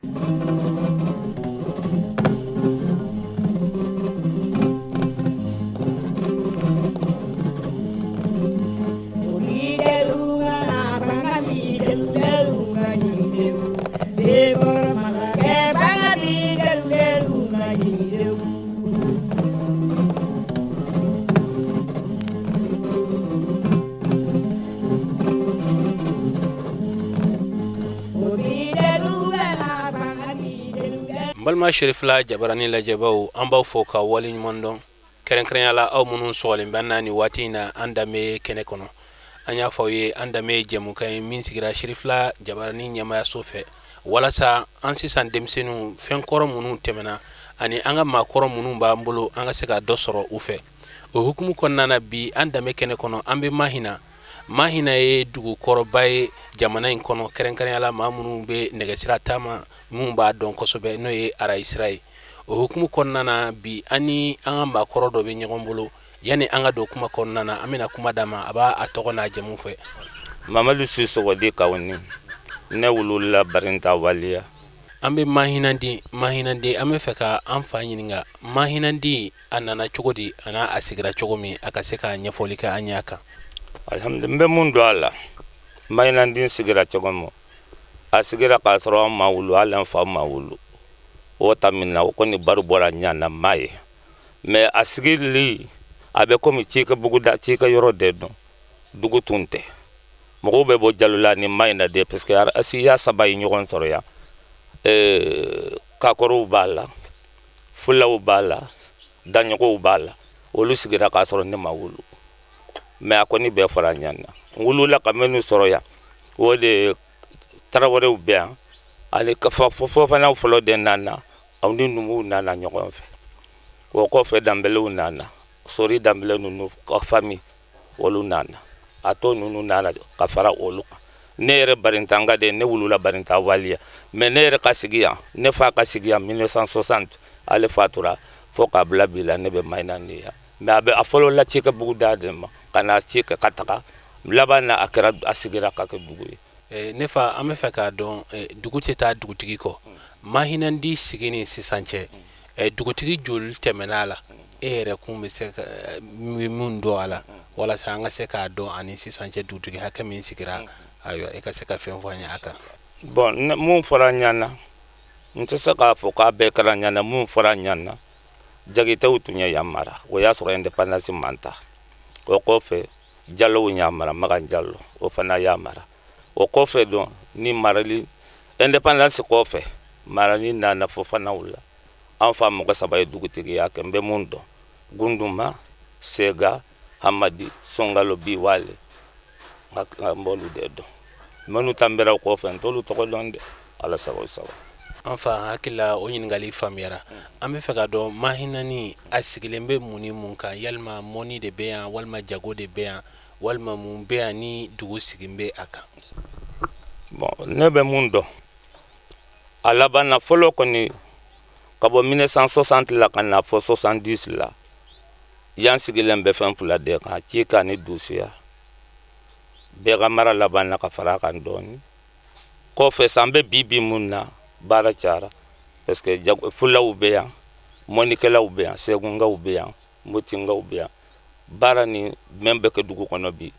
N balima Cherifla jabarani lajɛbaw, an b'aw fo ka waleɲuman dɔn, kɛrɛnkɛrɛnya la aw minnu sɔgɔlen bɛ na nin waati in na an danbe kɛnɛ kɔnɔ. An y'a fɔ aw ye, an danbe ye jɛmukan ye min sigira Cherifla jabarani ɲɛmayaso fɛ, walasa an sisan denmisɛnninw, fɛn kɔrɔ minnu tɛmɛna ani an ka maakɔrɔ minnu b'an bolo, an ka se ka dɔ sɔrɔ u fɛ. O hukumu kɔnɔna na, bi an danbe kɛnɛ kɔnɔ, an bɛ Mahina. Mahina ye dugu kɔrɔba ye jamana in kɔnɔ, kɛrɛnkɛrɛnya la maa minnu bɛ nɛgɛsira taama, minnu b'a dɔn kosɛbɛ, n'o ye arayi sira ye. O hukumu kɔnɔna na, bi an ni an ka maakɔrɔ dɔ bɛ ɲɔgɔn bolo. Yanni an ka don kuma kɔnɔna na, an bɛna kuma d'a ma, a b'a a tɔgɔ n'a jamu fɔ. Mamadu Sisɔkɔ dit Kawuni, ne wolola Barinta Waliya. An bɛ Mahinandi. Mahinandi, an bɛ fɛ ka an fa ɲininka, Mahinandi a nana cogo di, a n'a a sigira cogo min, a ka se ka ɲɛfɔli kɛ an ye a kan. Alhamdulillah, n bɛ mun dɔn a la, Mahinandi sigira cogo min, a sigira k'a sɔrɔ an ma wolo, hali an fa ma wolo. O ta min na, o kɔni baro bɔra ɲana maa ye. Mais a sigili, a bɛ komi cikɛ buguda, cikɛ yɔrɔ de don, dugu tun tɛ. Mɔgɔw bɛ bɔ Jalola ni Mahina de, parce que siya saba ye ɲɔgɔn sɔrɔ yan. Kakɔrɔw b'a la, fulaw b'a la, daɲɔgɔnw b'a la. Olu sigira k'a sɔrɔ ne ma wolo, mais a kɔni bɛɛ fɔra ɲana. N wolola ka minnu sɔrɔ yan, o de tarawelew bɛ yan, ani fofanaw fɔlɔ de nana, aw ni numuw nana ɲɔgɔn fɛ. O kɔfɛ danbɛlɛw nana, sori danbɛlɛ ninnu ka famille, olu nana, a tɔ ninnu nana ka fara olu kan. Ne yɛrɛ Barintanka de, ne wolola Barinta Waliya, mais ne yɛrɛ ka sigi yan, ne fa ka sigi yan 1960, ale fatura, fo k'a bila bi la, ne bɛ Mahinandi yan. Mais a bɛ a fɔlɔ la cikɛ buguda de ma, ka na ci kɛ ka taga, laban na a kɛra, a sigira ka kɛ dugu ye. Ne fa, an bɛ fɛ k'a dɔn, dugu tɛ taa dugutigi kɔ. Mahinandi sigi ni sisan cɛ, dugutigi joli tɛmɛna a la? E yɛrɛ kun bɛ se ka min dɔn a la, walasa an ka se k'a dɔn ani sisan cɛ dugutigi hakɛ min sigira, ayiwa, e ka se ka fɛn fɔ an ye a kan. Bon, mun fɔra n ɲana, n tɛ se k'a fɔ k'a bɛɛ kɛra n ɲana. Mun fɔra n ɲana, Jakitew tun ye yan mara, o y'a sɔrɔ indépendance man ta. O kɔfɛ Jalow y'a mara, Makan Jalo, o fana y'a mara. O kɔfɛ don ni marali indépendance kɔfɛ, marali nana fofanaw la. An fa mɔgɔ saba ye dugutigiya kɛ, n bɛ mun dɔn: Gunduma, Sega, Hamadi, Songalo, Biwale, n b'olu de dɔn. Minnu tanbɛra o kɔfɛ, n t'olu tɔgɔ dɔn dɛ. Ala sago sago. An fa, hakili la o ɲininkali faamuyara. An bɛ fɛ ka dɔn, Mahinani a sigilen bɛ mun ni mun kan? Yalima mɔni de bɛ yan, walima jago de bɛ yan, walima mun bɛ yan ni dugu sigilen bɛ a kan? Bon, ne bɛ mun dɔn a laban na, fɔlɔ kɔni, ka bɔ 1960 la ka na fɔ 70 la, yan sigilen bɛ fɛn fila de kan: cikɛ ni dusuya. Bɛɛ ka mara laban na ka fara a kan dɔɔni. Kɔfɛ san bɛ bi bi mun na, baara cayara, parce que fulaw bɛ yan, mɔnikɛlaw bɛ yan, segunkaw bɛ yan, motinkaw bɛ yan. Baara ni min bɛ kɛ dugu kɔnɔ bi,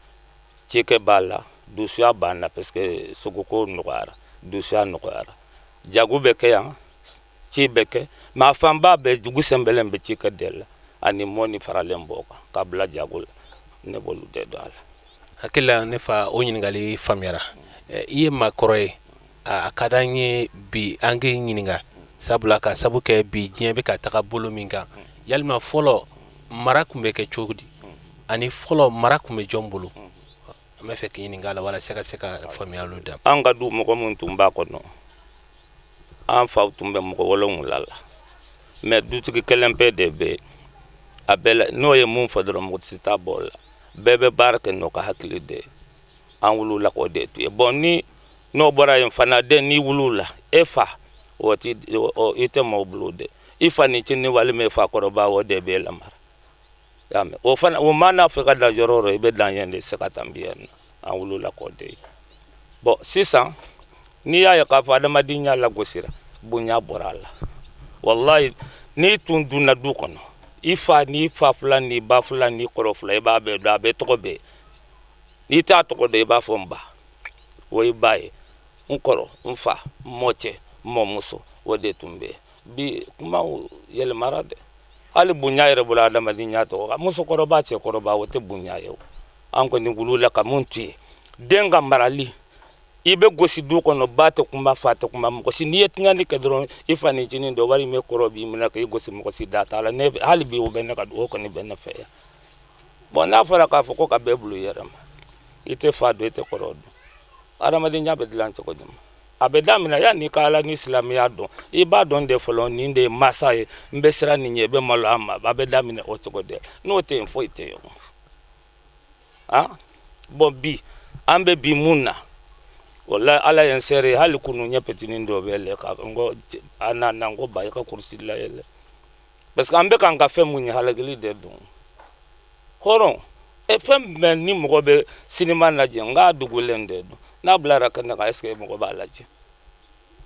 cikɛ b'a la, dusuya b'a la, parce que sogoko nɔgɔyara, dusuya nɔgɔyara, jago bɛ kɛ yan, ci bɛ kɛ, mais a fanba bɛ dugu sɛnbɛlen bɛ cikɛ de la ani mɔni faralen b'o kan ka bila jago la. Ne b'olu de dɔn a la. Hakili la, ne fa, o ɲininkali faamuyara. I ye maakɔrɔ ye, a ka d'an ye bi an k'i ɲininka, sabula ka sabu kɛ bi diɲɛ bɛ ka taga bolo min kan, yalima fɔlɔ mara tun bɛ kɛ cogo di, ani fɔlɔ mara tun bɛ jɔn bolo? An bɛ fɛ k'i ɲininka a la walasa ka se ka faamuyaliw d'a ma. An ka du, mɔgɔ min tun b'a kɔnɔ, an faw tun bɛ mɔgɔ 7 la, mais dutigi kelen pe de bɛ yen a bɛɛ la. N'o ye mun fɔ dɔrɔn, mɔgɔ si t'a bɔ o la. Bɛɛ bɛ baara kɛ n'o ka hakili de ye. An wolola k'o de to yen. Bon, ni n'o bɔra yen fana, den n'i wolola, e fa o ti, i tɛ maaw bolo dɛ. I fa ni cini walima i fa kɔrɔba, o de b'e lamara. Y'a mɛn? O fana, o mana fɛ ka dan yɔrɔ o yɔrɔ, i bɛ dan yen de, se ka tanbi yen na. An wolola k'o de ye. Bon, sisan n'i y'a ye k'a fɔ adamadenya lagosira. Bonya bɔra a la. Wallahi, n'i tun donna du kɔnɔ, i fa n'i fa fila n'i ba fila n'i kɔrɔ fila, i b'a bɛɛ dɔn, a bɛɛ tɔgɔ bɛɛ. N'i t'a tɔgɔ dɔn, i b'a fɔ n ba, o y'i ba ye, n kɔrɔ, n fa, n mɔcɛ, n mɔmuso, o de tun bɛ yen. Bi kumaw yɛlɛmara dɛ. Hali bonya yɛrɛ bolo, adamadenya tɔgɔ kan, musokɔrɔba, cɛkɔrɔba, o tɛ bonya ye. O an kɔni wulila ka mun to yen? Den ka marali, i bɛ gosi du kɔnɔ, ba tɛ kuma, fa tɛ kuma, mɔgɔ si. N'i ye tiɲɛni kɛ dɔrɔn, i fa ni ncinin dɔ walima i kɔrɔ b'i minɛ k'i gosi, mɔgɔ si da t'a la. Ne hali bi, o bɛ ne ka, o kɔni bɛ ne fɛ yan. Bon, n'a fɔra k'a fɔ ko ka bɛɛ bila i yɛrɛ ma, i tɛ fa dɔn, i tɛ kɔrɔ dɔn, adamadenya bɛ dilan cogo jumɛn? A bɛ daminɛ yanni ka Ala ni silamɛya dɔn. I b'a dɔn de fɔlɔ, nin de ye masa ye, n bɛ siran nin ɲɛ, i bɛ malo a ma. A bɛ daminɛ o cogo de. N'o tɛ yen, foyi tɛ yen. Ah bon, bi an bɛ bi mun na? Wala Ala ye n seere, hali kunu ɲɛ petinin dɔ bɛ lɛ ka n ko a na na, n ko ba, i ka kurusi layɛlɛ, parce que an bɛ k'an ka fɛn mun ye, halakili de don. Hɔrɔn e fɛn bɛɛ ni mɔgɔ bɛ sinima lajɛ, n k'a dogolen de don. N'a bilara kɛnɛ kan, est ce que mɔgɔ b'a lajɛ?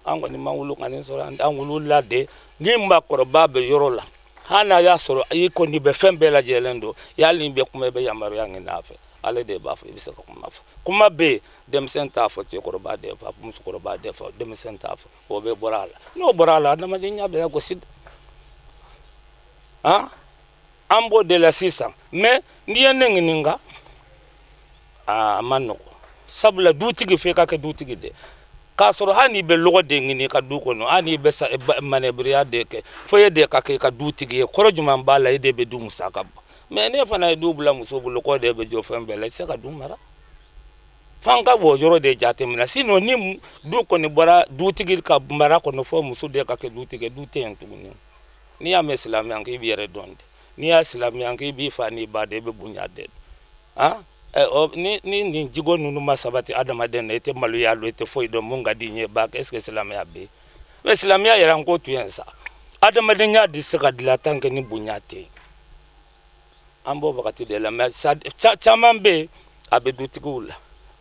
An kɔni ma wolo ka nin sɔrɔ. An wolola de ni maakɔrɔba bɛ yɔrɔ la, hali n'a y'a sɔrɔ i kɔni bɛ fɛn bɛɛ lajɛlen don, hali ni bɛ kuma, i bɛ yamaruya ɲini a fɛ. Ale de b'a fɔ i bɛ se ka kuma fɔ. Kuma bɛ yen, denmisɛn t'a fɔ, cɛkɔrɔba de fɔ, musokɔrɔba de fɔ, denmisɛn t'a fɔ. O bɛɛ bɔra a la. N'o bɔra a la, adamadenya bɛ gosi. Han, an b'o de la sisan. Mais n'i ye ne ɲininka, a ma nɔgɔ, sabula dutigi f'e ka kɛ dutigi de, k'a sɔrɔ hali n'i bɛ lɔgɔ de ɲini i ka du kɔnɔ, hali n'i bɛ manɛbiriya de kɛ, fo e de ka kɛ i ka dutigi ye. Kɔrɔ jumɛn b'a la? E de bɛ du musaka bɔ. Mais ne fana ye du bila muso bolo, k'o de bɛ jɔ fɛn bɛɛ la, i tɛ se ka du mara. F'an ka bɔ yɔrɔ de jateminɛ. Sinon ni du kɔni bɔra dutigi ka mara kɔnɔ, fo muso de ka kɛ dutigi, du tɛ yen tuguni. N'i y'a mɛn silamɛya, k'i b'i yɛrɛ dɔn de. N'i y'a silamɛya, k'i b'i fa n'i ba de, i bɛ bonya de. Han, ni nin jogo ninnu ma sabati adamaden na, i tɛ maloya dɔn, i tɛ foyi dɔn. Mun ka di i ye, ba kɛ. Est ce que silamɛya bɛ yen? Mais silamɛya yɛrɛ, an k'o to yen sa. Adamadenya de se ka dilan tant que ni bonya tɛ yen. An b'o wagati de la. Mais caman bɛ yen, a bɛ dutigiw la,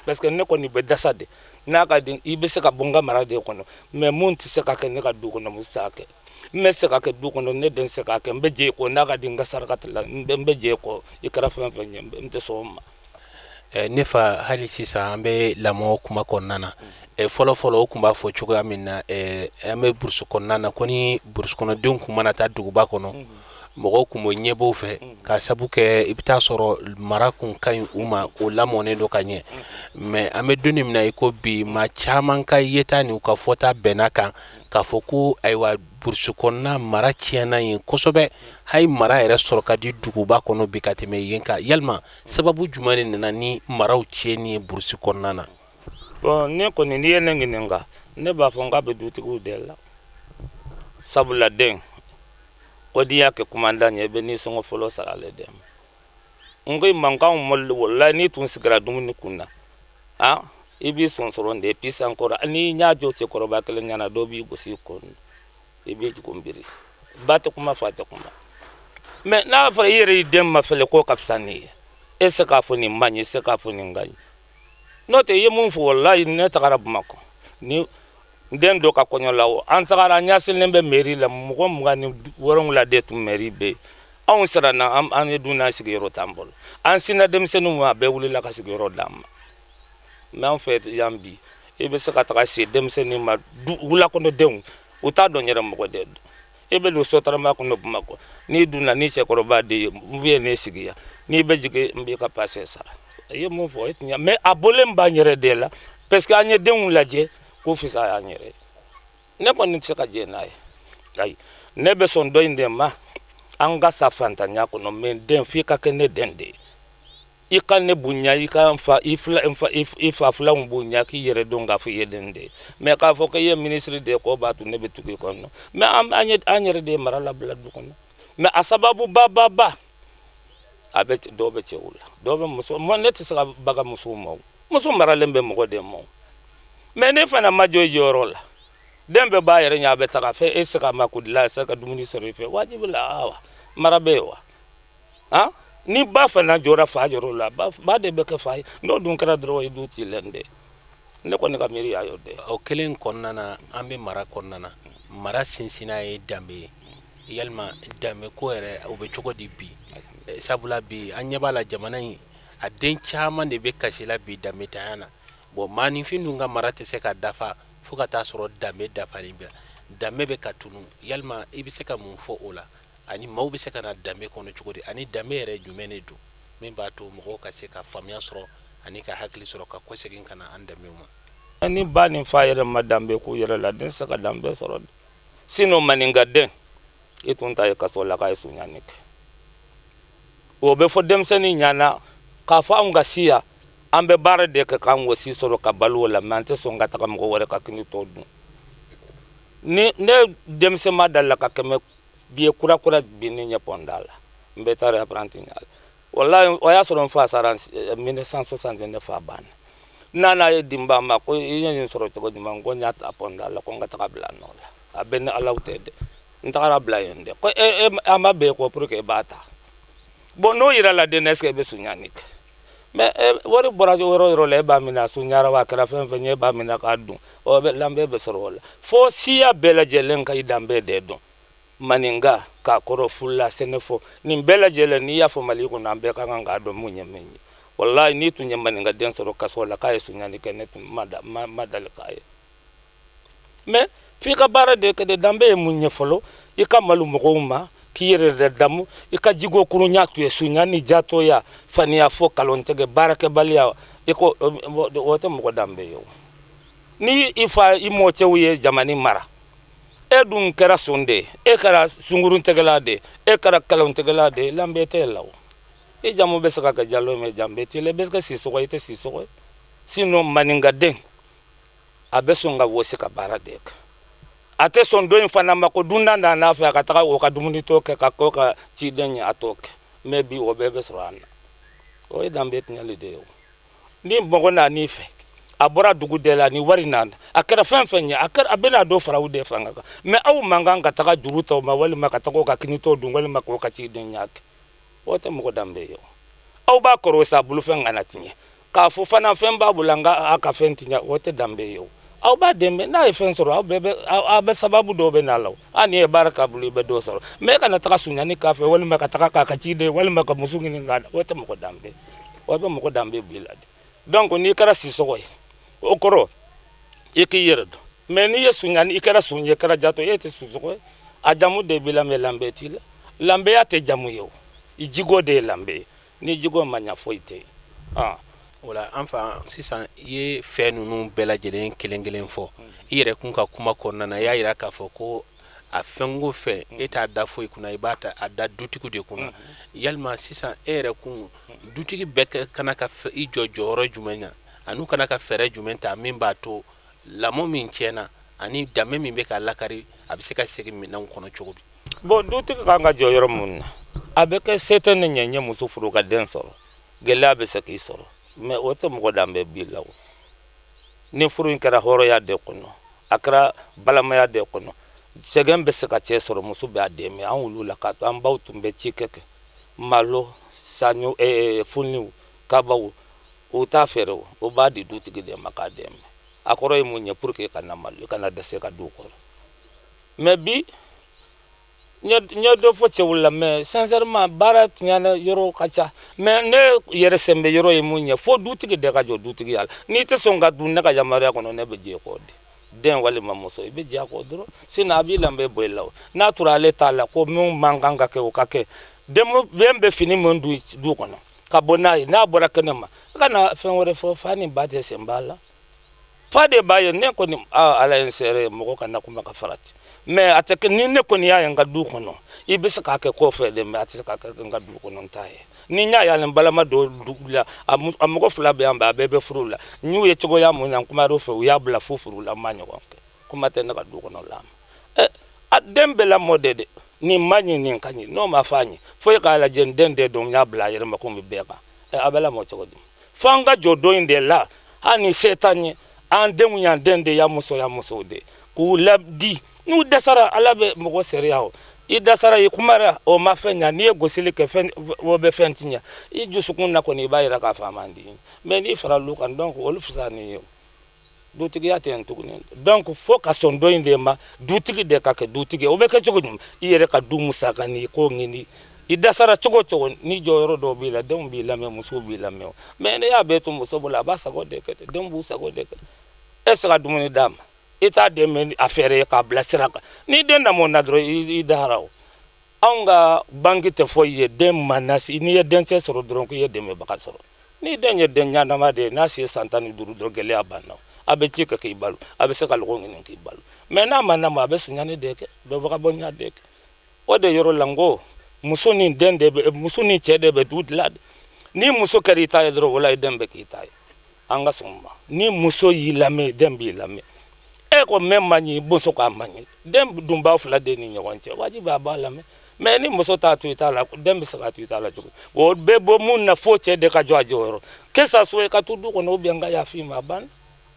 parce que ne kɔni bɛ dasa de. N'a ka di, i bɛ se ka bɔ n ka mara de kɔnɔ. Mais mun tɛ se ka kɛ ne ka du kɔnɔ, mun tɛ se ka kɛ, n bɛ se ka kɛ du kɔnɔ, ne den se k'a kɛ, n bɛ jɛ kɔ. N'a ka di, n ka saraka la, n bɛ jɛ kɔ. I kɛra fɛn fɛn ye, n tɛ sɔn o ma. Ne fa, hali sisan an bɛ lamɔ kuma kɔnɔna na. Fɔlɔ fɔlɔ, o tun b'a fɔ cogoya min na, an bɛ burusi kɔnɔna na ko ni burusi kɔnɔdenw tun mana taa duguba kɔnɔ, mɔgɔw tun bɛ ɲɛbɔ fɛ, ka sabu kɛ i bɛ taa sɔrɔ mara kun ka ɲi u ma, o lamɔnen don ka ɲɛ. Mais an bɛ don min na i ko bi, maa caman ka yeta ni u ka fɔta bɛnna kan k'a fɔ ko ayiwa, burusi kɔnɔna mara tiɲɛna yen kosɛbɛ, hali mara yɛrɛ sɔrɔ ka di duguba kɔnɔ bi ka tɛmɛ yen kan. Yalima sababu jumɛn de nana ni maraw tiɲɛni ye burusi kɔnɔna na? Bon, ne kɔni, n'i ye ne ɲininka, ne b'a fɔ n k'a bɛ dutigiw de la, sabula den ko n'i y'a kɛ commandant ye, i bɛ nisɔngɔ fɔlɔ sara ale de ma. N ko i mankan mɔli, walayi, n'i tun sigira dumuni kun na, ah, i b'i sɔn sɔrɔ de. Puis encore, n'i y'a jɔ cɛkɔrɔba kelen ɲɛna, dɔ b'i gosi i kɔ, i b'i jugun biri. Ba tɛ kuma, fa tɛ kuma. Mais n'a fɔra i yɛrɛ y'i den ma fɛlɛ k'o ka fisa n'i ye, e se k'a fɔ nin man ɲi, e se k'a fɔ nin ka ɲi. N'o tɛ, i ye mun fɔ? Walayi, ne tagara Bamakɔ ni n den dɔ ka kɔɲɔ la. O an tagara, an ɲɛsinnen bɛ mairie la, mɔgɔ 27 de tun mairie bɛ yen. Anw siranna, an ye dunan, sigiyɔrɔ t'an bolo. An sinna denmisɛnninw ma, a bɛɛ wulila ka sigiyɔrɔ d'an ma. Mais an fɛ yan bi, i bɛ se ka taga se denmisɛnnin ma, wula kɔnɔdenw, u t'a dɔn yɛrɛ mɔgɔ de don. I bɛ don Sotrama kɔnɔ Bamakɔ, n'i donna ni cɛkɔrɔba de ye, n bɛ ne sigi yan, n'i bɛ jigin, n b'i ka passe sara. I ye mun fɔ, o ye tiɲɛ. Mais a bɔlen b'an yɛrɛ de la, parce que an ye denw lajɛ k'u fisaya an yɛrɛ ye. Ne kɔni tɛ se ka jɛn n'a ye, ayi. Ne bɛ sɔn dɔ in de ma, an ka sa fantanya kɔnɔ, mais den f'i ka kɛ ne den de ye. I ka ne bonya, i ka n fa, i fila, n fa, i fa filanw bonya, k'i yɛrɛ dɔn k'a fɔ i ye den de ye. Mais k'a fɔ k'i ye minisiri de ye, k'o b'a to ne bɛ tugu i kɔnɔ. Mais an ye an yɛrɛ de ye mara labila du kɔnɔ. Mais a sababu ba ba ba, a bɛ dɔw bɛ cɛw la, dɔw bɛ muso. Ne tɛ se ka baga musow ma. O muso maralen bɛ mɔgɔ de ma. Mais ne fana ma jɔ i jɔyɔrɔ la, den bɛɛ b'a yɛrɛ ɲɛ, a bɛ taga fɛ, e se ka mako dilan, a se ka dumuni sɔrɔ i fɛ, wajibi la. Awa, mara bɛ yen wa? Han, ni ba fana jɔra fa jɔyɔrɔ la, ba de bɛ kɛ fa ye. N'o dun kɛra dɔrɔn, o ye du cilen de. Ne kɔni ka miiri y'a y'o de. O kelen kɔnɔna na, an bɛ mara kɔnɔna na. Mara sinsinna ye danbe ye. Yalima danbe ko yɛrɛ, o bɛ cogo di bi? Sabula bi an ɲɛ b'a la, jamana in a den caman de bɛ kasi la bi danbetanya na. Bon, maaninfin dun ka mara tɛ se ka dafa fo ka taa sɔrɔ danbe dafalen bɛ. Danbe bɛ ka tunu. Yalima i bɛ se ka mun fɔ o la, ani maaw bɛ se ka na danbe kɔnɔ cogo di, ani danbe yɛrɛ jumɛn de don min b'a to mɔgɔw ka se ka faamuya sɔrɔ ani ka hakili sɔrɔ ka kɔsegin ka na an danbew ma? Ni ba ni fa yɛrɛ ma danbe k'u yɛrɛ la, den se ka danbe sɔrɔ. Sinon maninkaden i tun ta ye kaso la k'a ye suɲani kɛ, o bɛ fɔ denmisɛnnin ɲana k'a fɔ anw ka siya, an bɛ baara de kɛ k'an wɔsi sɔrɔ ka balo o la, mais an tɛ sɔn ka taga mɔgɔ wɛrɛ ka kini tɔ dun. Ni ne denmisɛn ma dala ka 100 billet kura kura bin ne ɲɛ pɔnda la, n bɛ taa apprenti ɲa la. Wallahi, o y'a sɔrɔ n fa sara 1960. Ne fa banna, n'a n'a ye di n ba ma ko i ye nin sɔrɔ cogo jumɛn? Ko n y'a ta pɔnda la, ko n ka taga bila nɔ la. A bɛ ni Alaw tɛ dɛ, n tagara bila yen dɛ. Ko e a ma bɛn ko pour que e b'a ta. Bon, n'o yira la den na, est ce que e bɛ suɲani kɛ? Mais wari bɔra yɔrɔ yɔrɔ la, e b'a minɛ, a suɲara wa, a kɛra fɛn fɛn ye, e b'a minɛ k'a dun. O bɛ lanbe bɛ sɔrɔ o la. Fo siya bɛɛ lajɛlen ka i danbe de dɔn. Maninka k'a kɔrɔ, Fula, Sɛnɛfɔ, nin bɛɛ lajɛlen, n'i y'a fɔ Mali kɔnɔ, an bɛɛ ka kan k'a dɔn mun ye min ye. Walahi, n'i tun ye maninka den sɔrɔ kaso la k'a ye suɲani kɛ, ne tun ma ma dali k'a ye. Mais f'i ka baara de kɛ de. Danbe ye mun ye fɔlɔ? I ka malo mɔgɔw ma k'i yɛrɛ de damu, i ka jigo kurunya to ye. Suɲa ni jatɔya, faniya, fɔ kalontigɛ, baarakɛbaliya, i ko o tɛ mɔgɔ danbe ye. O ni i fa, i mɔcɛw ye jamana mara, e dun kɛra son de ye, e kɛra sunkuruntigɛla de ye, e kɛra kalontigɛla de ye, lanbe tɛ la. O i jamu bɛ se ka kɛ Jalo, mais danbe t'i la. I bɛ kɛ Sisɔgɔ, i tɛ Sisɔgɔ ye. Sinon maninkaden a bɛ sɔn ka wɔsi ka baara de kɛ. A tɛ sɔn dɔ in fana ma ko dundan nana fɛ, a ka taga o ka dumuni tɔ kɛ ka k'o ka ciden ye, a t'o kɛ. Mais bi, o bɛɛ bɛ sɔrɔ an na. O ye danbe tiɲɛli de ye. O ni mɔgɔ nan'i fɛ, a bɔra dugu de la, ni wari nana, a kɛra fɛn fɛn ye, a kɛra a bɛna dɔ fara aw de fanga kan. Mais aw man kan ka taga juru ta o ma, walima ka taga o ka kinitɔ dun, walima k'o ka ciden ɲa kɛ. O tɛ mɔgɔ danbe ye. Aw b'a kɔrɔ sa, bolofɛn kana tiɲɛ. K'a fɔ fana fɛn b'a bolo, an ka a ka fɛn tiɲɛ, o tɛ danbe ye. O aw b'a dɛmɛ, n'a ye fɛn sɔrɔ, aw bɛɛ bɛ aw bɛ sababu dɔw bɛ n'a la. O hali n'i ye baara k'a bolo, i bɛ dɔ sɔrɔ. Mais e kana taga suɲani k'a fɛ, walima ka taga k'a ka ciden, walima ka muso ɲini k'a o tɛ mɔgɔ danbe. O bɛ mɔgɔ danbe b'i la de. Donc n'i kɛra Sisɔgɔ ye, o kɔrɔ i k'i yɛrɛ dɔn. Mais n'i ye suɲani, i kɛra sun ye, i kɛra jatɔ, e tɛ Sisɔgɔ ye. A jamu de b'i la, mais lanbe t'i la. Lanbeya tɛ jamu ye, o i jigo de ye lanbe ye. Ni jigo ma ɲa, foyi tɛ yen. O la, an fa, sisan i ye fɛn ninnu bɛɛ lajɛlen kelen kelen fɔ i yɛrɛ kun ka kuma kɔnɔna na. I y'a yira k'a fɔ ko a fɛn o fɛn, e t'a da foyi kunna, i b'a ta a da dutigiw de kunna. Yalima sisan e yɛrɛ kun, dutigi bɛɛ kana ka i jɔ jɔyɔrɔ jumɛn na, ani kana ka fɛɛrɛ jumɛn ta min b'a to lamɔ min tiɲɛna ani danbe min bɛ ka lakari, a bɛ se ka segin minɛnw kɔnɔ cogo di? Bon, dutigi kan ka jɔ yɔrɔ mun na, a bɛ kɛ se tɛ ne ɲɛ, n ye muso furu ka den sɔrɔ, gɛlɛya bɛ se k'i sɔrɔ, mais o tɛ mɔgɔ danbe b'i la. O ni furu in kɛra hɔrɔnya de kɔnɔ, a kɛra balimaya de kɔnɔ, sɛgɛn bɛ se ka cɛ sɔrɔ, muso bɛ a dɛmɛ. An wulu la k'a to an baw tun bɛ ci kɛ malo, saɲɔ, funiw, kabaw, u t'a feere, o b'a di dutigi de ma k'a dɛmɛ. A kɔrɔ ye mun ye? Pour que i kana malo, i kana dɛsɛ ka du kɔrɔ. Mais bi, n ye dɔ fɔ cɛw la, mais sincèrement, baara tiɲɛna yɔrɔ ka ca. Mais ne yɛrɛ sen bɛ yɔrɔ ye mun ye? Fo dutigi de ka jɔ dutigiya la. N'i tɛ sɔn ka dun ne ka yamaruya kɔnɔ, ne bɛ jɛ kɔ de. Den walima muso, i bɛ jɛ a kɔ dɔrɔn, sinon a b'i lanbe bɔ i la. O n'a tora ale t'a la ko min man kan ka kɛ, o ka kɛ. Den bɛ fini min dun du kɔnɔ ka bɔ n'a ye, n'a bɔra kɛnɛ ma, i kana fɛn wɛrɛ fɔ. Fa ni ba tɛ sen b'a la, fa de b'a ye. Ne kɔni, Ala ye n seere, mɔgɔ kana kuma ka farati, mais a tɛ kɛ. Ni ne kɔni y'a ye n ka du kɔnɔ, i bɛ se k'a kɛ kɔfɛ de, mais a tɛ se k'a kɛ n ka du kɔnɔ. N t'a ye. Ni n y'a ye ani balima dɔ du la, a mɔgɔ fila bɛ yan, a bɛɛ bɛ furu la, n y'u ye cogoya mun na, n kumar'u fɛ, u y'a bila fo furu la, n ma ɲɔgɔn kɛ. Kuma tɛ ne ka du kɔnɔ la ma. Ɛ, a den bɛɛ lamɔ de dɛ, nin ma ɲi, nin ka ɲi, n'o ma f'a ɲɛ, fo e k'a lajɛ, n den de don, n y'a bila a yɛrɛ ma komi bɛɛ kan. Ɛ, a bɛ lamɔ cogo di? Fo an ka jɔ dɔ in de la. Hali ni se t'an ye, an denw y'an den de, y'an muso y'an musow de, k'u ladi. N'u dɛsɛra, Ala bɛ mɔgɔ seereya. O i dɛsɛra, i kumara, o ma fɛn ɲa. N'i ye gosili kɛ, fɛn o bɛ fɛn tiɲɛ i dusukun na kɔni, i b'a yira k'a fɔ a man di. Mais n'i faral'u kan, donc olu fisaya n'i ye. Dutigiya tɛ yen tuguni. Donc fo ka sɔn dɔ in de ma, dutigi de ka kɛ dutigi. O bɛ kɛ cogo jumɛn? I yɛrɛ ka du musaka ni ko ɲini, i dasara cogo o cogo, ni jɔyɔrɔ dɔw b'i la, denw b'i lamɛn, musow b'i lamɛn. Mais ne y'a bɛɛ to muso bolo, a b'a sago de kɛ, denw b'u sago de kɛ. E tɛ se ka dumuni d'a ma, i t'a dɛmɛ a fɛɛrɛ ye k'a bila sira kan. Ni den lamɔna dɔrɔn, i dahara. O anw ka banki tɛ foyi ye. Den ma nasi, n'i ye dencɛ sɔrɔ dɔrɔn, k'i ye dɛmɛbaga sɔrɔ. Ni den ye den ɲɛnama de ye, n'a si ye san 15 dɔrɔn, gɛlɛya banna. A bɛ ci kɛ k'i balo, a bɛ se ka lɔgɔ ɲini k'i balo. Mais n'a ma lamɔ, a bɛ suɲani de kɛ, bɛ vagabɔnya de kɛ. O de yɔrɔ la n ko muso ni den de bɛ, muso ni cɛ de bɛ du dilan. Ni muso kɛra i ta ye dɔrɔn, wala i den bɛ k'i ta ye. An ka sɔn ma, ni muso y'i lamɛn, den b'i lamɛn. E ko mɛn man ɲi, muso k'a man ɲi, den dun b'aw fila den ni ɲɔgɔn cɛ, wajibi a b'a lamɛn. Mais ni muso t'a to i t'a la, den bɛ se k'a to i t'a la cogo? O bɛ bɔ mun na? Fo cɛ de ka jɔ a jɔyɔrɔ, que ça soit ka to du kɔnɔ ou bien n ka yafa ma, a banna.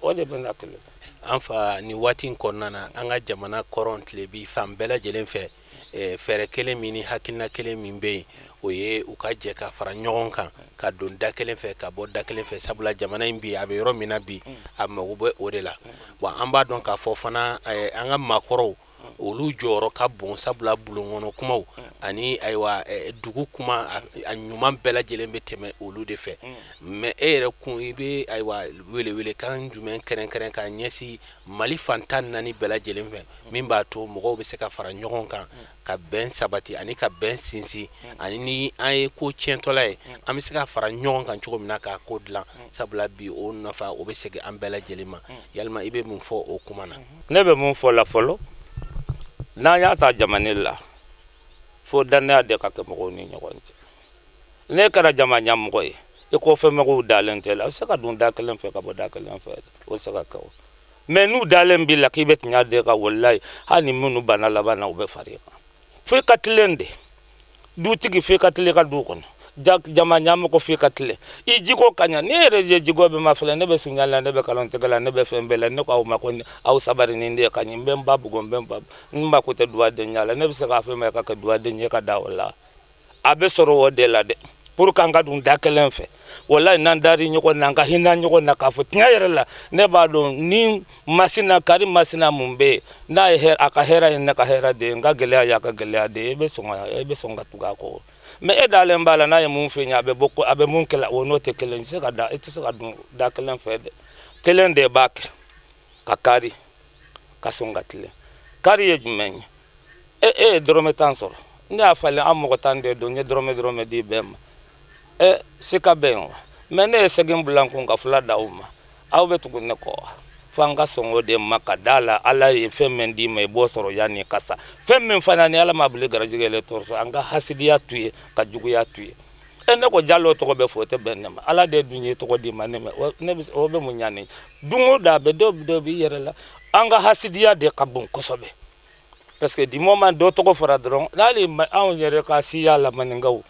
O de bɛ na kelen. An fa, nin waati in kɔnɔna na, an ka jamana kɔrɔn tilebi fan bɛɛ lajɛlen fɛ, fɛɛrɛ kelen min ni hakilina kelen min bɛ yen, o ye u ka jɛ ka fara ɲɔgɔn kan, ka don da kelen fɛ, ka bɔ da kelen fɛ, sabula jamana in bi, a bɛ yɔrɔ min na bi, a mago bɛ o de la. Wa an b'a dɔn k'a fɔ fana, an ka maakɔrɔw, olu jɔyɔrɔ ka bon, sabula bulon kɔnɔ kumaw ani ayiwa dugu kuma a ɲuman bɛɛ lajɛlen bɛ tɛmɛ olu de fɛ. Mais e yɛrɛ kun, i bɛ ayiwa welewelekan jumɛn kɛrɛnkɛrɛn ka ɲɛsin Mali fan 14 bɛɛ lajɛlen fɛ, min b'a to mɔgɔw bɛ se ka fara ɲɔgɔn kan, ka bɛn sabati ani ka bɛn sinsin, ani ni an ye ko tiɲɛtɔla ye, an bɛ se ka fara ɲɔgɔn kan cogo min na k'a ko dilan, sabula bi o nafa o bɛ segin an bɛɛ lajɛlen ma? Yalima i bɛ mun fɔ o kuma na? Ne bɛ mun fɔ la fɔlɔ, n'an y'a ta jamana la, fo danaya de ka kɛ mɔgɔw ni ɲɔgɔn cɛ. Ne kɛra jama ɲɛmɔgɔ ye, i kɔfɛ mɔgɔw dalen tɛ la, a bɛ se ka don da kelen fɛ ka bɔ da kelen fɛ, o se ka kɛ. O mais n'u dalen b'i la k'i bɛ tiɲɛ de ka, walayi, hali ni minnu banna laban na, u bɛ far'i kan. Fo i ka tilen de, dutigi, fo i ka tilen i ka du kɔnɔ, jama ɲɛmɔgɔ, fo i ka tilen i jiko ka ɲa. Ne yɛrɛ ye jiko bɛ ma filɛ, ne bɛ suɲa la, ne bɛ kalon tigɛ la, ne bɛ fɛn bɛɛ la. Ne ko aw ma ko aw sabari, ni de ka ɲi. N bɛ n ba bugo, n bɛ n ba, n mako tɛ duwadenya la. Ne bɛ se k'a fɔ ma i ka kɛ duwaden ye ka da o la. A bɛ sɔrɔ o de la dɛ, pour que an ka don da kelen fɛ. Walayi, n'an dari ɲɔgɔn na, an ka hinɛ ɲɔgɔn na, k'a fɔ tiɲɛ yɛrɛ la, ne b'a dɔn ni masina kari masina mun bɛ yen, n'a ye a ka hɛrɛ ye, ne ka hɛrɛ de ye, n ka gɛlɛya y'a ka gɛlɛya de ye, e bɛ sɔn ka tugu a kɔ. Mais e dalen b'a la, n'a ye mun fɛ ɲɛ, a bɛ bɔ, a bɛ mun kɛ, o n'o tɛ kelen. I tɛ se ka don da kelen fɛ dɛ. Kelen de b'a kɛ ka kari, ka sɔn ka tilen. Kari ye jumɛn ye? E ye dɔrɔmɛ 10 sɔrɔ, ne y'a falen, an mɔgɔ 10 de don, n ye dɔrɔmɛ dɔrɔmɛ di bɛɛ ma. Ɛ sika bɛ yen wa? Mais ne ye segin bila n kun ka fila d'aw ma, aw bɛ tugu ne kɔ wa? Fo an ka sɔn o de ma, ka da la Ala ye fɛn min d'i ma, i b'o sɔrɔ yanni ka sa. Fɛn min fana ni Ala ma bila garijɛgɛ la, tɔɔrɔ. An ka hasidiya to yen, ka juguya to yen. E ne ko Jalo tɔgɔ bɛ fɔ, o tɛ bɛn ne ma. Ala de dun ye tɔgɔ di ma ne ma, ne bɛ o bɛ mun ɲa ne don o don? A bɛ dɔ b'i yɛrɛ la. An ka hasidiya de ka bon kosɛbɛ, parce que du moment dɔ tɔgɔ fɔra dɔrɔn, n'ale anw yɛrɛ ka siya la, maninkaw,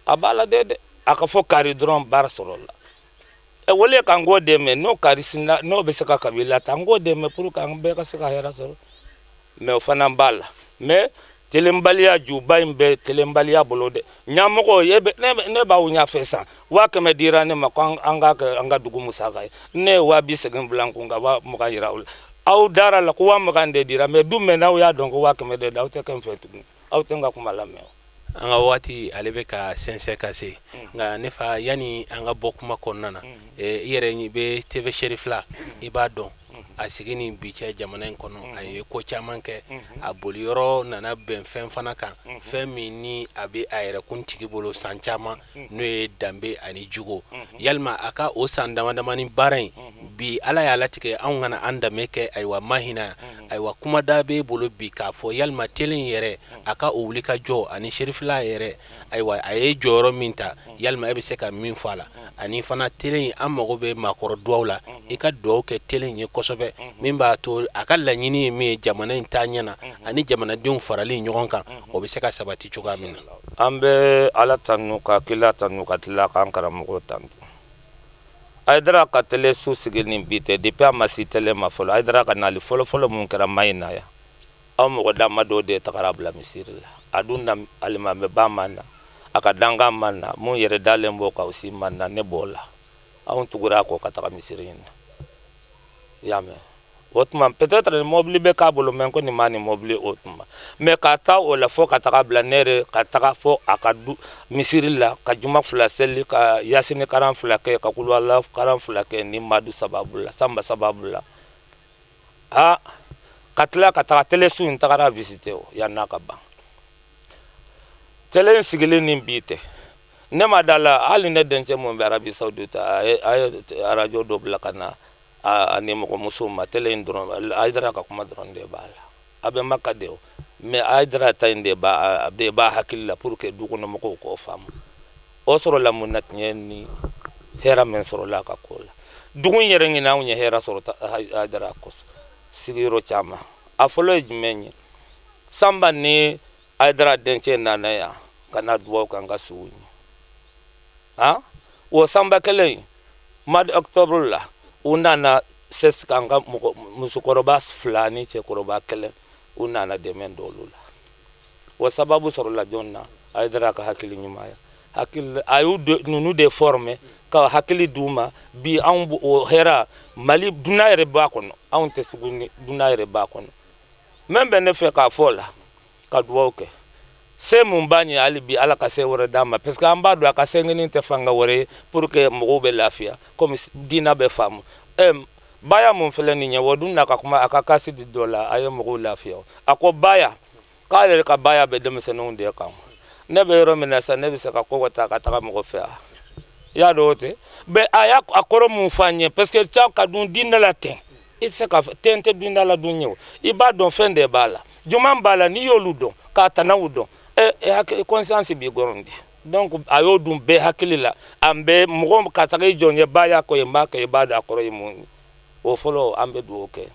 a b'a la dɛ. A ka fɔ kari dɔrɔn, baara sɔrɔ la. Ɛ wale k'an k'o dɛmɛ, n'o kari sinna, n'o bɛ se ka kabila ta, an k'o dɛmɛ pour que an bɛɛ ka se ka hɛrɛ sɔrɔ. Mais o fana b'a la, mais telenbaliya juba in bɛ telenbaliya bolo dɛ. Ɲamɔgɔ e bɛ ne b'aw ɲɛfɛ san, 100 000 dira ne ma ko an k'a kɛ an ka dugu musaka ye. Ne ye 80 000 bila n kun ka 20 000 yira aw la. Aw dara la ko 20 000 de dira, mais du mɛn n'aw y'a dɔn ko 100 000 de aw tɛ kɛ n fɛ tuguni, aw tɛ n ka kuma lamɛn. An ka waati ale bɛ ka sɛnsɛn ka se, nka ne fa, yanni an ka bɔ kuma kɔnɔna na, i yɛrɛ bɛ TV Cherifla, i b'a dɔn a sigi ni bi cɛ jamana in kɔnɔ, a ye ko caman kɛ. A boliyɔrɔ nana bɛn fɛn fana kan, fɛn min ni a bɛ a yɛrɛ kuntigi bolo san caman, n'o ye danbe ani jogo. Yalima a ka o san dama damani baara in bi, Ala y'a latigɛ anw kana an danbe kɛ, ayiwa Mahina, ayiwa kumada b'e bolo bi k'a fɔ, yalima télé in yɛrɛ, a ka o wuli ka jɔ ani Cherifla yɛrɛ, ayiwa a ye jɔyɔrɔ min ta, yalima e bɛ se ka min fɔ a la? Ani fana télé in, an mago bɛ maakɔrɔ duwaw la, i ka duwaw kɛ télé in ye kosɛbɛ, min b'a to a ka laɲini ye min ye jamana in taa ɲɛ na ani jamanadenw farali ɲɔgɔn kan, o bɛ se ka sabati cogoya min na. An bɛ Ala tanu, ka kila tanu, ka tila k'an karamɔgɔ tanu. Hayidara ka télé so sigi ni bi tɛ. Depuis a ma si télé ma fɔlɔ, Hayidara ka nali fɔlɔ fɔlɔ mun kɛra Mahina yan, aw mɔgɔ dama dɔw de tagara bila misiri la. A dun na alimamɛba ma na, a ka dankan ma na, mun yɛrɛ dalen b'o kan o si ma na. Ne b'o la, anw tugura a kɔ ka taga misiri in na. I y'a mɛn, o tuma peut-être ni mobili bɛ k'a bolo, mais ko nin ma nin mobili o tuma. Mais ka taa o la fo ka taga bila ne yɛrɛ ka taga fo a ka du misiri la, ka juma 2 seli, ka yasini karan 2 kɛ, ka kuluwala karan 2 kɛ, ni madu sababu la, Sanba sababu la. Aa, ka tila ka taga teleso in tagara visiter o yan'a ka ban. Tele in sigilen ni bi tɛ, ne ma da la. Hali ne dencɛ mun bɛ Arabie Saoudite, a ye arajo dɔ bila ka na a ni mɔgɔmuso ma. Tele in dɔrɔn, Hayidara ka kuma dɔrɔn de b'a la. A bɛ Maka de o, mais Hayidara ta in de b'a hakili la pour que du kɔnɔ mɔgɔw k'o faamu. O sɔrɔla mun na? Tiɲɛ ni hɛrɛ min sɔrɔla a ka ko la, dugu in yɛrɛ ɲinɛ, anw ye hɛrɛ sɔrɔ Hayidara kosɔn sigiyɔrɔ caman. A fɔlɔ ye jumɛn ye? Sanba ni Hayidara dencɛ nana yan ka na dugawu kan ka sugu ɲɛ. Han, o Sanba kelen in, mois d'octobre la, u nana ses kan ka mɔgɔ musokɔrɔba 2 ni cɛkɔrɔba kelen, u nana dɛmɛ d'olu la. O sababu sɔrɔla jɔn na? Hayidara ka hakili ɲuman ye, hakili a y'u ninnu de former ka hakili d'u ma. Bi anw o hɛrɛ, Mali dunan yɛrɛ b'a kɔnɔ, anw tɛ sugu ni dunan yɛrɛ b'a kɔnɔ. Min bɛ ne fɛ k'a fɔ la, ka dugawu kɛ, se mun b'a ɲɛ hali bi, Ala ka se wɛrɛ d'a ma, parce que an b'a dɔn a ka se ɲini tɛ fanga wɛrɛ ye pour que mɔgɔw bɛ lafiya, komi diinɛ bɛ faamu. Ɛ baya mun filɛ nin ye, o dun n'a ka kuma a ka kasi di dɔ la, a ye mɔgɔw lafiya. A ko baya k'ale yɛrɛ ka baya bɛ denmisɛnninw de kan. Ne bɛ yɔrɔ min na sisan, ne bɛ se ka kɔkɔ ta ka taga mɔgɔ fɛ yan, i y'a dɔn o tɛ bɛn. A y'a a kɔrɔ mun fɔ an ye? Parce que ca ka dun diinɛ la ten, i tɛ se ka ten tɛ diinɛ la dun ye o. I b'a dɔn fɛn de b'a la, juman b'a la, n'i y'olu dɔn k'a tanaw dɔn, ɛ hakili conscience b'i gɔrɔn di. Donc a y'o dun bɛɛ hakili la. An bɛ mɔgɔ ka taga i jɔ n ye baya kɔ ye, n b'a kɛ, i b'a dɔn a kɔrɔ ye mun ye. O fɔlɔ, an bɛ dugawu kɛ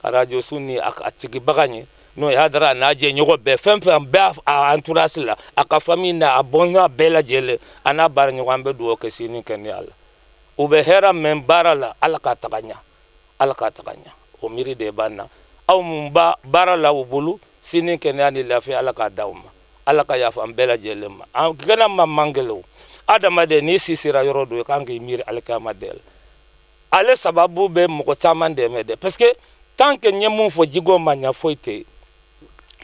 arajo su ni a tigibaga ye, n'o ye Hayidara n'a jɛɲɔgɔn bɛɛ, fɛn fɛn bɛɛ a entourage la, a ka famille n'a a bɔnɲɔgɔn bɛɛ lajɛlen, a n'a baaraɲɔgɔn. An bɛ dugawu kɛ sini kɛnɛya la, u bɛ hɛrɛ min baara la, Ala k'a taga ɲɛ, Ala k'a taga ɲɛ. O miiri de b'an na. Aw mun ba baara la u bolo, sini kɛnɛya ni lafiya, Ala k'a d'aw ma. Ala ka yafa an bɛɛ lajɛlen ma. An kɛnɛ ma man gɛlɛn o. Adamaden, n'i si sera yɔrɔ dɔ, i kan k'i miiri alikiyama de la. Ale sababu bɛ mɔgɔ caman dɛmɛ dɛ, parce que tant que n ye mun fɔ, jigo ma ɲa, foyi tɛ yen.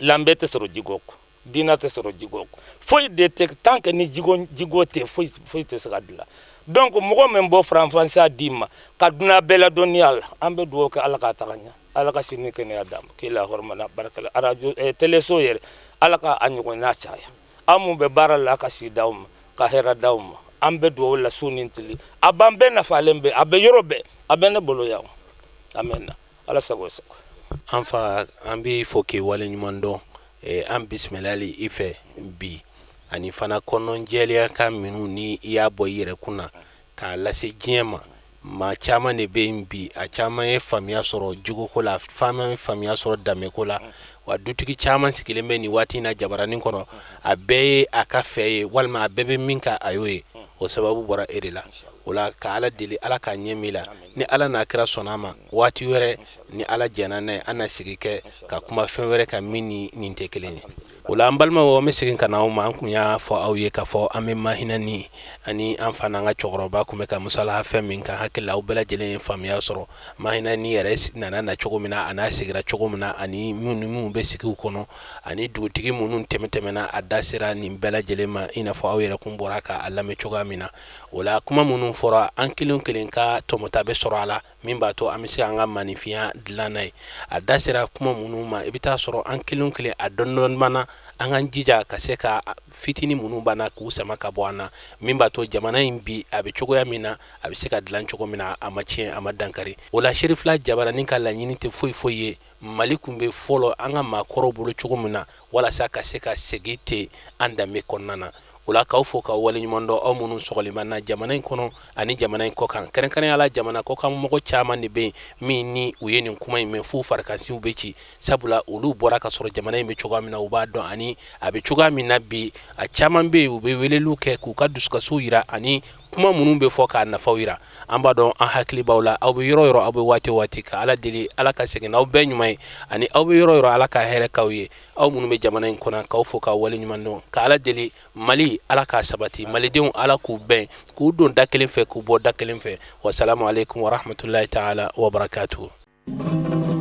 Lanbe tɛ sɔrɔ jigo kɔ, diinɛ tɛ sɔrɔ jigo kɔ, foyi de tɛ. Tant que ni jigo jigo tɛ, foyi foyi tɛ se ka dilan. Donc mɔgɔ min bɔ faranfasiya d'i ma ka dunan bɛɛ ladɔnniya la, an bɛ dugawu kɛ, Ala k'a taga ɲɛ, Ala ka sini kɛnɛya d'a ma, k'i la hɔrɔmana barika arajo teleso yɛrɛ, Ala ka a ɲɔgɔnna caya. An mun bɛ baara la, a ka si d'aw ma, ka hɛrɛ d'aw ma. An bɛ dugawu la su ni tile. A b'an bɛɛ nafalen bɛ, a bɛ yɔrɔ bɛɛ, a bɛ ne bolo yan. Amina, Ala sago sago. An fa, an b'i fo k'i waleɲuman dɔn. An bisimilali i fɛ bi, ani fana kɔnɔjɛlenya kan minnu ni i y'a bɔ i yɛrɛ kun na k'a lase diɲɛ ma. Maa caman de bɛ yen bi, a caman ye faamuya sɔrɔ jugoko la, caman ye faamuya sɔrɔ danbeko la. Wa dutigi caman sigilen bɛ nin waati in na jabaranin kɔrɔ, a bɛɛ ye a ka fɛ ye, walima a bɛɛ bɛ min kan a y'o ye. O sababu bɔra e de la. O la, ka Ala deli, Ala k'a ɲɛ min la. Ni Ala n'a kira sɔnna a ma, waati wɛrɛ, ni Ala jɛnna n'a ye, an na sigi kɛ ka kuma fɛn wɛrɛ kan min ni nin tɛ kelen ye. O la, an balimaw, an bɛ segin ka na aw ma. An kun y'a fɔ aw ye k'a fɔ an bɛ Mahina ni ani an fa n'an ka cɛkɔrɔba kun bɛ ka musalaha fɛn min kan. Hakili la, aw bɛɛ lajɛlen ye faamuya sɔrɔ Mahina ni yɛrɛ nana na cogo min na, a n'a sigira cogo min na, ani minnu minnu bɛ sigiw kɔnɔ, ani dugutigi minnu tɛmɛ tɛmɛna. A da sera nin bɛɛ lajɛlen ma, i n'a fɔ aw yɛrɛ kun bɔra k'a lamɛn cogoya min na. O la, kuma minnu fɔra, an kelen kelen ka tɔmɔta bɛ sɔrɔ a la, min b'a to an bɛ se an ka maninfinya dilan n'a ye. A da sera kuma minnu ma, i bɛ taa sɔrɔ an kelen kelen a dɔɔni dɔɔni, an k'an jija ka se ka fitinin minnu b'an na k'u sama ka bɔ an na, min b'a to jamana in bi a bɛ cogoya min na, a bɛ se ka dilan cogo min na, a ma tiɲɛ, a ma dankari. O la, Serifila Jabaranin ka laɲini tɛ foyi foyi ye, Mali tun bɛ fɔlɔ an ka maakɔrɔw bolo cogo min na, walasa ka se ka segin ten an danbe kɔnɔna na. O la, k'aw fo ka waleɲuman dɔn, aw minnu sɔgɔlen na jamana in kɔnɔ ani jamana in kɔkan, kɛrɛnkɛrɛnya la jamana kɔkan mɔgɔ caman de bɛ yen min ni u ye nin kuma in mɛn f'u farikansiw bɛ ci, sabula olu bɔra ka sɔrɔ jamana in bɛ cogoya min na, u b'a dɔn, ani a bɛ cogoya min na bi. A caman bɛ yen, u bɛ weleliw kɛ k'u ka dusukasiw yira ani Kuma minnu bɛ fɔ k'a nafaw yira, an b'a dɔn an hakili b'aw la. Aw bɛ yɔrɔ o yɔrɔ, aw bɛ waati o waati, ka Ala deli Ala ka segin n'aw bɛɛ ɲuman ye, ani aw bɛ yɔrɔ o yɔrɔ, Ala ka hɛrɛ k'aw ye. Aw minnu bɛ jamana in kɔnɔ, k'aw fo k'aw waleɲuman dɔn, ka Ala deli Mali, Ala k'a sabati, malidenw Ala k'u bɛn, k'u don da kelen fɛ, k'u bɔ da kelen fɛ. Wasalamu aleykum warahmatulahi taala wabarakatuhu.